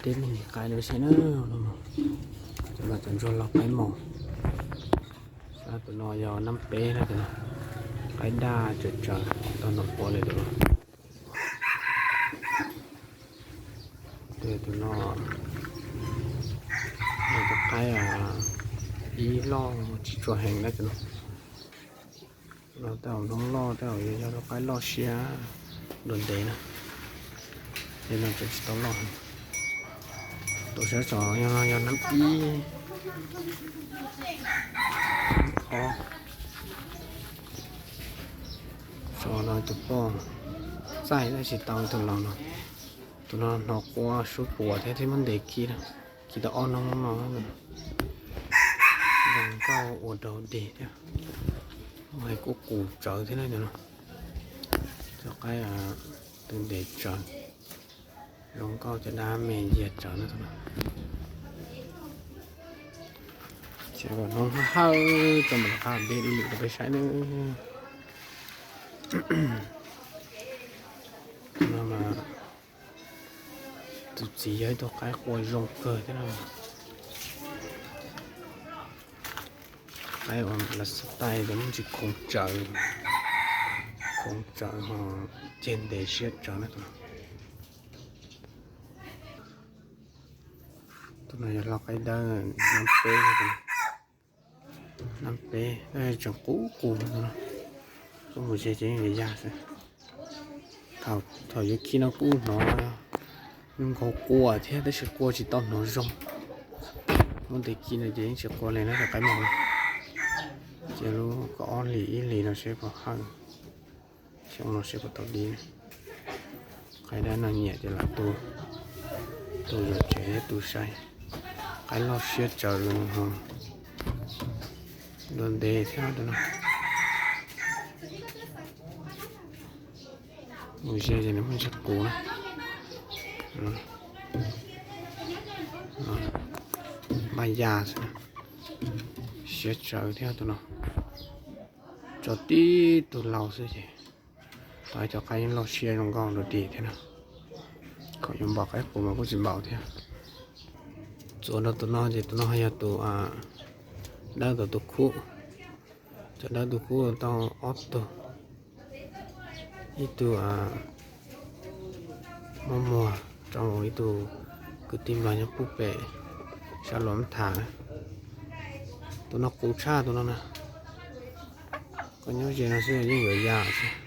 Peb mus qaib no saib na, tus no cov ntsuag lau qaib mos. Tus no yog nab peb na, tus no qaib daj tsawv tsawv tau nov quav li tus no. Tus no, tus qaib ib loj tsis tshua heev na tus no. Tus no tej zaum hnub loj tej zaum yog tus qaib loj siab dua ntev na, ces no tseem tsis tau loj heev. Tus sawv tsees no yog nab ib, ob, tso no tus poj txaij tab sis tau tus laus no. Tus no hnov quaj sub puas thiab, thiab muab ntes khi, khi tau ob hnub no. Zoo nkauj ua dog dig thiab, hais kuj qus tsawv thiab na tus no. Cov qaib tus ntes tsawv, zoo nkauj cov dab me yiag tsawv na tus no. Ces hnub hawj tso mam li qha dej ib lwm rau peb saib nawb. Tus txiv yog ib tug qaib qua zoo kawg thiab no. Qaib uas lawv xav tais tus no tsis khoov tsawv, khoov tsawv ho ceg ntes siab tsawv na tus no. Tus no yog lau qaib dawb nab peb, nab peb tseem qub qus no. Koj mus ze ces yeej yuav yaj xwb. Thaum yuav khi no kuj hnov zoo nkaus quaj thiab tab sis quaj tsis tau hnov zoo. Muab ntes khi no ces yeej tsis quaj li na cov qaib mos. Ces lub kaum ob hlis ib hlis no seb puas hawj, xyoo no seb puas tau dib. Qaib dab no nyiam ces lam tu, tu yuav tsev thiab tu sai. Qaib loj siab tsawv ho dua ntev thiab tus no. Mus ze ces nws muaj ntsis qus na. Npaj ya xwb, siab tsawv thiab tus no. Tso tib tug laus xwb ces tau cov qaib yeej loj siab zoo nkauj dua dig thiab na. Kom yuav npaum qaib qus mas kuj tsis npaum thiab. Txuas rau tus no ces tus no yog tus dawb tau tus khub. Cov dawb tus khub tau ob tug, ib tug muaj muag rau ib tug kwv tij Nplog nyob puag pem sab Luam Tham. Tus no qus tshaj tus no na. Koj nyob ze no xwb yeej yuav ya xwb.